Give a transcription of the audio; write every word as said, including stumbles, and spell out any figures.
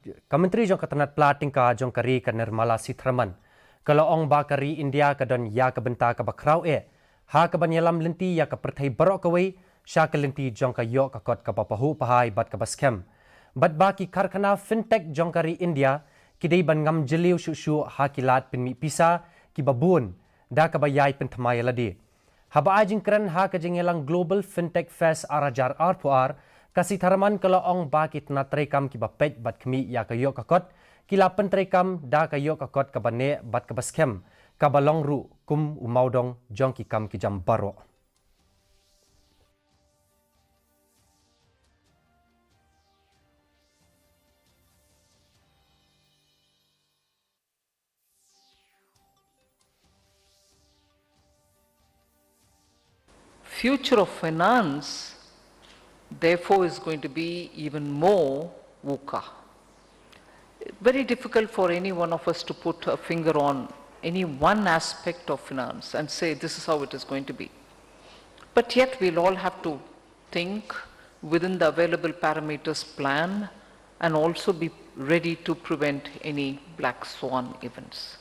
Ka Myntri jong ka Tnad Pla Tyngka jong ka ri, ka Nirmala Sitharaman, ka la ong ba ka ri India ka don ïa ka bynta kaba khraw eh ha kaban ïalam lynti ïa ka pyrthei baroh kawei sha ka lynti jong ka ïoh ka kot kaba pahuh pahai bad kaba skhem. Bad ba ki karkhana fintech jong ka ri India ki dei ban ngam jylliew shuh shuh ha ki lad pynmih pisa kiba bun, da kaba ïai pynthymmai ïa lade. Haba ai jingkren ha ka jingïalang Global Fintech Fest ar hajar arphew ar, ka Sitharaman ka la ong ba ki tnad treikam kiba peit bad khmih ïa ka ïoh ka kot ki la pyntreikam da ka ïoh ka kot kaba neh bad kaba skhem, kaba long ruh kum u mawdong jong ki kam ki jam baroh. Future of finance, therefore, is going to be even more VUCA. Very difficult for any one of us to put a finger on any one aspect of finance and say this is how it is going to be. But yet, we'll all have to think within the available parameters, plan, and also be ready to prevent any black swan events.